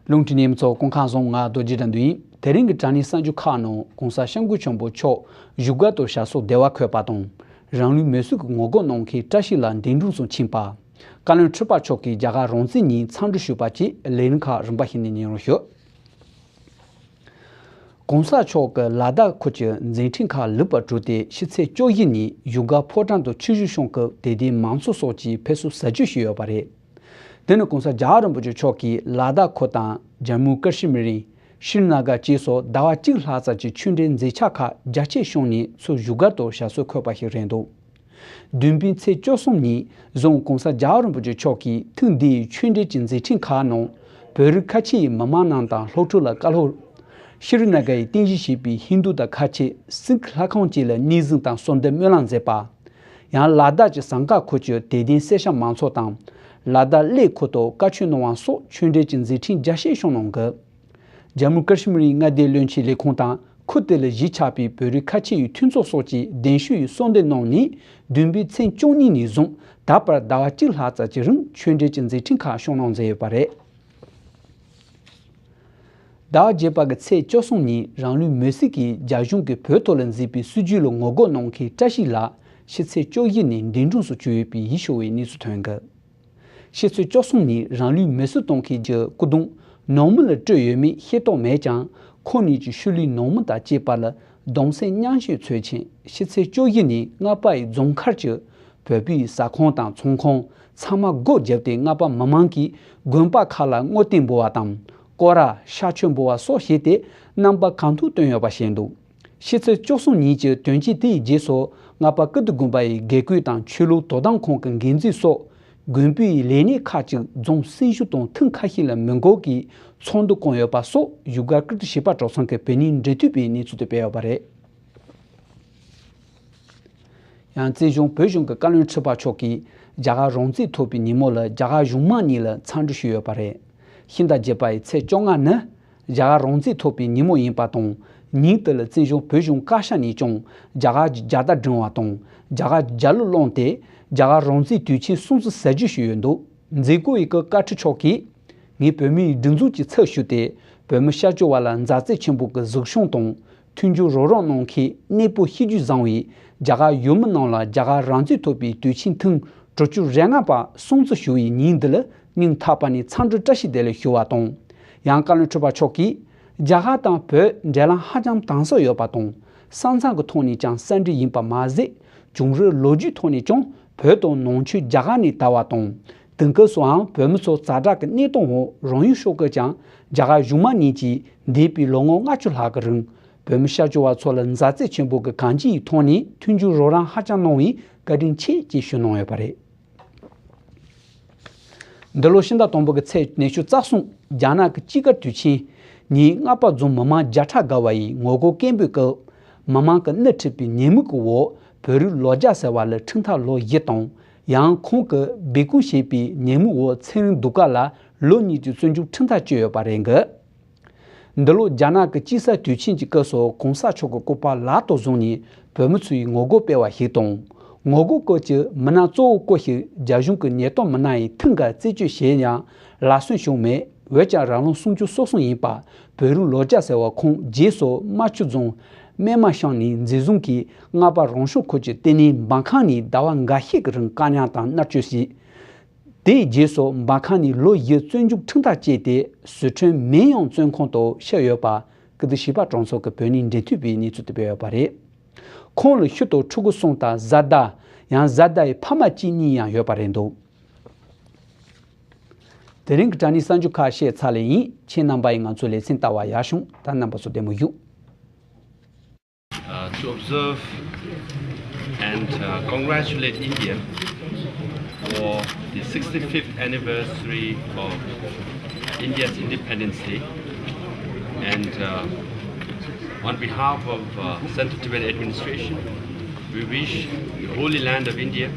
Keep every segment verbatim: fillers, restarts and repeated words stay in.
རླུང་འཕྲིན་ཉན་མི་ཚོ་སྐུ་ཁམས་བཟང་། ང་རྡོ་རྗེ་དགྲ་འདུལ་ཡིན། དེ་རིང་གི་དྲ་བརྙན་གསར་འགྱུར་ཁག་ནང་གོང་ས་སྐྱབས་མགོན་ཆེན་པོ་མཆོག་བཞུགས་སྒར་དུ་ཞབས་སོར་བདེ་བར་འཁོད་པ་དང་། རང་ལུས་མེར་སྲེག་གི་ངོ་རྒོལ་གནང་མཁན་བཀྲ་ཤིས་ལགས་འདས་གྲོངས་སུ་ཕྱིན་པ། བཀའ་བློན་ཁྲི་པ་མཆོག་གིས་རྒྱ་གར་རང་བཙན་ཉིན་འཚམས་འདྲི་ཞུས་པ་བཅས་ལས་རིམ་ཁག་རིམ་པ་བཞིན་ནས་ཉན་རོགས་ཞུ། གོང་ས་མཆོག་གིས་ལ་དྭགས་ཁུལ་གྱི་མཛད་འཕྲིན་ཁག་ལེགས་པར་གྲུབ་སྟེ། ཕྱི་ཚེས་བཅུ་བཞི་ཉིན་བཞུགས་སྒར་ཕོ་བྲང་དུ་ཆིབས་བསྒྱུར་བསྐྱངས་སྐབས་དད་ལྡན་མང་ཚོགས་སོགས་ཀྱིས་ཕེབས་བསུ་ཟབ་རྒྱས་ཞུས་ཡོད་པ་རེད། དེ་ནི་གོང་ས་རྒྱལ་བ་རིན་པོ་ཆེ་མཆོག་གིས་ལ་དྭགས་ཁུལ་དང་ཇམ་མུ་ཀ་ཤི་མིར། ཤྲི་ན་གར་བཅས་སུ་ཟླ་བ་གཅིག་ལྷག་ཙམ་གྱི་ཆོས་འབྲེལ་མཛད་འཆར་ཁག་རྒྱ་ཆེར་བསྐྱངས་ནས་ཚུར་བཞུགས་སྒར་དུ་ཞབས་སོར་འཁོད་པ་ཞིག་རེད་འདུག། བདུན་པའི་ཚེས་བཅུ་གསུམ་ཉིན་བཟུང་གོང་ས་རྒྱལ་བ་རིན་པོ་ཆེ་མཆོག་གིས་ཐེངས་འདིའི་ཆོས་འབྲེལ་གྱི་མཛད་འཕྲིན་ཁག་ནང་བོད་རིགས་ཁ་ཆེ་ཡི་མི་མང་རྣམས་དང་སློབ་ཕྲུག་ལ་བཀའ་སློབ། ཤྲི་ན་གར་ཡི་རྟེན་གཞི་བྱས་པའི་ཧིན་རྡུ་དང་ཁ་ཆེ་སིག་ལྷ་ཁང་བཅས་ལ་གནས་གཟིམ་དང་གསོལ་འདེབས་སྨོན་ལམ་མཛད་པ། ཡང་ལ་དྭགས་ཀྱི་ཟངས་དཀར་ཁུལ་གྱི་དད་ལྡན་སེར་སྐྱ་མང་ཚོགས་དང་། ལ་དྭགས་གླེ་ཁུལ་དུ་བཀའ་ཆོས་གནང་བ་སོགས་ཆོས་འབྲེལ་གྱི་མཛད་འཕྲིན་རྒྱ་ཆེར་བསྐྱངས་གནང་གི། ཇམ་མུ་ཀ་ཤི་མིར་མངའ་སྡེའི་བློན་ཆེན་ལས་ཁུངས་དང་ཁུལ་དེ་ལ་གཞིས་ཆགས་པའི་བོད་རིགས་ཁ་ཆེ་ཡི་མཐུན་ཚོགས་སོགས་ཀྱིས་གདན་ཞུ་ཡི་གསོལ་འདེབས་གནང་ནས། བདུན་པའི་ཚེས་བཅུ་གཉིས་ནས་བཟུང་ད་བར་ཟླ་བ་གཅིག་ལྷག་ཙམ་གྱི་རིང་ཆོས་འབྲེལ་གྱི་མཛད་འཕྲིན་ཁག་བསྐྱངས་གནང་མཛད་ཡོད་པ་རེད། ཟླ་བ་བརྒྱད་པ་གི་ཚེས་བཅུ་གསུམ་ཉིན་རང་ལུས་མེར་སྲེག་གིས་རྒྱ་གཞུང་གིས་བོད་ཐོག་ལ་མཛད་པའི་སྲིད་བྱུས་ལ་ངོ་རྒོལ་གནང་མཁན་བཀྲ་ཤིས་ལགས་ཕྱི་ཚེས་བཅུ་བཞི་ཉིན་འདས་གྲོངས་སུ་གྱུར་ཡོད་པའི་ཡིད་སྐྱོ་བའི་གནས་ཚུལ་ཐོན་གི། ཕྱི་ཚེས་བཅུ་གསུམ་ཉིན་རང་ལུས་མེར་སྲེག་གཏོང་མཁན་གྱི་སྐུ་གདུང་ནང་མི་ལ་སྤྲོད་ཡོད་མེད་ཤེས་རྟོགས་མེད་ཀྱང་། ཁོང་ཉིད་ཀྱི་ཤུལ་ལུས་ནང་མི་དང་བཅས་པ་ལ་གདུང་སེམས་མཉམ་སྐྱེད་འཚོལ་ཆེད་ཕྱི་ཚེས་བཅུ་བཞི་ཉིན་རྔ་པ་ཡི་རྫོང་མཁར་གྱི་བོད་པའི་ཟ་ཁང་དང་ཚོང་ཁང་ཚང་མ་སྒོ་བརྒྱབ་སྟེ། རྔ་པ་མི་མང་གིས་དགོན་པ་ཁག་ལ་བསྔོ་རྟེན་འབུལ་བ་དང་། སྐོར་ར་གཤགས་མཆོད་འབུལ་བ་སོགས་བྱས་ཏེ་རྣམ་པ་གང་ཐུབ་བཏོན་ཡོད་པ་བཤད་འདུག། ཕྱི་ཚེས་བཅུ་གསུམ་ཉིན་གྱི་དོན་རྐྱེན་དེའི་རྗེས་སུ་རྔ་པ་ཀིརྟི་དགོན་པ་ཡི་དགེ་སྐོས་དང་ཆོས་ལུགས་དོ་དམ་ཁང་གི་འགན་འཛིན་སོགས་དགོན་པའི་ལས་སྣེ་ཁག་ཅིག་རྫོང་སྲིད་གཞུང་དང་ཐེངས་ཁ་ཤས་ལ་མི་འགོག་གིས་ཚོགས་འདུ་བསྐོངས་ཡོད་པ་སོགས་བཞུགས་སྒར་ཀིརྟི་བྱེས་པ་གྲོགས་ཚང་གི་བོད་གནས་འབྲེལ་མཐུད་པའི་གནས་ཚུལ་དུ་སྤེལ་ཡོད་པ་རེད། ཡང་བཙན་བྱོལ་བོད་གཞུང་གི་བཀའ་བློན་ཁྲི་པ་མཆོག་གིས་རྒྱ་གར་རང་བཙན་ཐོབ་པའི་ཉིན་མོ་ལ་རྒྱ་གར་གཞུང་མང་གཉིས་ལ་འཚམས་འདྲི་ཞུས་ཡོད་པ་རེད། ཕྱི་ཟླ་བརྒྱད་པ་ཡི་ཚེས་བཅོ་ལྔ་ནི་རྒྱ་གར་རང་བཙན་ཐོབ་པའི་ཉིན་མོ་ཡིན་པ་དང་། ཉིན་དེ་ལ་བཙན་བྱོལ་བོད་གཞུང་བཀའ་ཤག་ནས་ཀྱང་རྒྱ་གར་གྱི་རྒྱལ་དར་བསྒྲེངས་བ་དང་། རྒྱ་གར་གྱི་རྒྱ་གླུ་བླངས་ཏེ་རྒྱ་གར་རང་བཙན་དུས་ཆེན་སྲུང་བརྩི་ཟབ་རྒྱས་ཞུས་ཡོད་འདུག། མཛད་སྒོ་ཡི་སྐབས་བཀའ་ཁྲི་མཆོག་གིས། ངས་བོད་མིའི་སྒྲིག་འཛུགས་ཀྱི་ཚབ་ཞུས་ཏེ། བོད་མི་སྐྱབས་བཅོལ་བ་ལ་མཛའ་བརྩེ་ཆེན་པོ་གི་གཟིགས་སྐྱོང་དང་མཐུན་འགྱུར་རོགས་རམ་གནང་མཁན་གནས་སྤོ་གཤིས་རྒྱུད་བཟང་བའི་རྒྱ་གར་ཡུལ་མི་རྣམས་ལ་རྒྱ་གར་རང་བཙན་ཐོབ་པའི་དུས་ཆེན་ཐེངས་དྲུག་ཅུ་རེ་ལྔ་པ་སྲུང་བརྩི་ཞུ་བའི་ཉིན་འདི་ལ་སྙིང་ཐག་པ་ནས་འཚམས་འདྲི་བཀྲ་ཤིས་བདེ་ལེགས་ཞུ་བ་དང་། ཡང་བཀའ་བློན་ཁྲི་པ་མཆོག་གིས། རྒྱ་གར་དང་བོད་འབྲེལ་ལམ་ཧ་ཅང་དྭངས་གསལ་ཡོད་པ་དང་། ས་མཚམས་ཀྱི་ཐོག་ནས་ཀྱང་ས་འབྲེལ་ཡིན་པ་མ་ཟད། བྱུང་རབས་ལོ་རྒྱུས་ཐོག་ནས་ཀྱང་བོད་དང་ནང་ཆོས་རྒྱ་གར་ནས་དར་བ་དང་། དེང་སྐབས་སུའང་བོད་མི་ཚོ་ཛ་དྲག་གི་གནས་སྟངས་འོག་རང་ཡུལ་ཕྱོགས་ཀྱི་ཀྱང་རྒྱ་གར་གཞུང་མང་གཉིས་ཀྱིས་འདས་པའི་ལོ་ངོ་ལྔ་བཅུ་ལྷག་གི་རིང་བོད་མི་སྐྱབས་བཅོལ་བ་ཚོ་ལ་མཛའ་བརྩེ་ཆེན་པོ་གི་གང་ཅིའི་ཐོག་ནས་མཐུན་འགྱུར་རོགས་རམ་ཧ་ཅང་གནང་བའི་བཀའ་དྲིན་ཆེ་ཅེས་ཞུ་གནང་ཡོད་པ་རེད། འདི་ལོ་ཕྱི་ཟླ་དང་པོ་གི་ཚེས་ཉི་ཤུ་རྩ་གསུམ་རྒྱ་ནག་གི་དཔྱིད་ཀ་དུས་ཆེན་ཉིན་རྔ་པ་རྫོང་མི་མང་བརྒྱ་ཕྲག་བརྒལ་བ་ཡིས་ངོ་རྒོལ་སྐད་འབོད་སྐབས། མི་མང་གིས་སྣེ་ཁྲིད་པའི་ཉེས་དམིགས་ཀྱི་འོག་བོད་རིགས་ལོ་བརྒྱ་ཟེར་བ་ལ་ཁྲིམས་ཐག་ལོ་བཞི་དང་། ཡང་ཁོང་གིས་སྦས་སྐུང་བྱས་པའི་ཉེས་དམིགས་འོག་ཚེ་རིང་གདུགས་དཀར་ལ་ལོ་གཉིས་ཀྱི་བཙོན་འཇུག་ཁྲིམས་ཐག་བཅད་ཡོད་པ་རེད་འདུག། འདི་ལོ་རྒྱ་ནག་གི་དཔྱིད་གསར་དུས་ཆེན་གྱི་སྐབས་སུ་གོང་ས་མཆོག་གི་སྐུ་པར་ལག་ཏུ་བཟུང་ནས་བོད་མི་ཚོས་ངོ་རྒོལ་སྤེལ་བ་ཞིག་དང་། ངོ་རྒོལ་སྐོར་གྱི་མི་སྣ་གཙོ་བོ་སྐོར་ཞིག་རྒྱ་གཞུང་གི་ཉེན་རྟོག་མི་སྣ་ཡིས་ཐེངས་འགའ་རྩད་གཅོད་བྱས་ཡང་ལག་སོན་བྱུང་མེད། འོན་ཀྱང་རང་ལོ་སུམ་ཅུ་སོ་གསུམ་ཡིན་པ་བོད་རིགས་ལོ་བརྒྱ་ཟེར་བ་ཁོང་རྗེས་སུ་རྨ་ཆུ་རྫོང་སྨད་མ་ཤང་ནས་འཛིན་བཟུང་གིས་རྔ་པ་རང་སྐྱོང་ཁུལ་གྱི་ལྟེ་གནས་འབར་ཁམས་ནས་ཟླ་བ་འགའ་ཤས་ཀྱི་རིང་བཀག་ཉར་དང་མནར་གཅོད་བྱས། དེའི་རྗེས་སུ་འབར་ཁམས་ནས་ལོ་བཞི་བཙོན་འཇུག་ཁྲིམས་ཐག་བཅད་དེ་ཟི་ཁྲོན་མིན་ཡོང་བཙོན་ཁང་དུ་བསྐྱལ་ཡོད་པ་ཀི་ཏི་བྱིས་པ་གྲོང་ཚོ་གི་བོད་གནས་འབྲེལ་མཐུད་པའི་གནས་ཚུལ་དུ་སྤེལ་ཡོད་པ་རེད། ཁོང་ལ་ཤུལ་དུ་ཕྲུ་གུ་གསུམ་དང་བཟའ་ཟླ། ཡང་བཟའ་ཟླ་ཡི་ཕ་མ་གཅིག་གཉིས་ཡང་ཡོད་པ་རེད་འདུག། དེ་རིང་གི་དྲ་བརྙན་གསར་འགྱུར་ཁག་བཤད་ཚར་ལེ་ཡིན། ཁྱེད་རྣམ་པ་ཡིས་ང་ཚོའི་ལེ་ཚན་ལྟ་བར་ཡར་ཞུ། ད་རྣམ་པ་ཚོ་བདེ་མོ་བཞུགས། Uh, to observe and uh, congratulate India for the sixty-fifth anniversary of India's Independence Day. And uh, on behalf of uh, Central Tibet Administration, we wish the Holy Land of India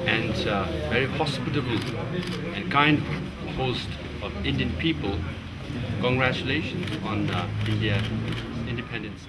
and uh, very hospitable and kind host of Indian people congratulations on uh, India's independence.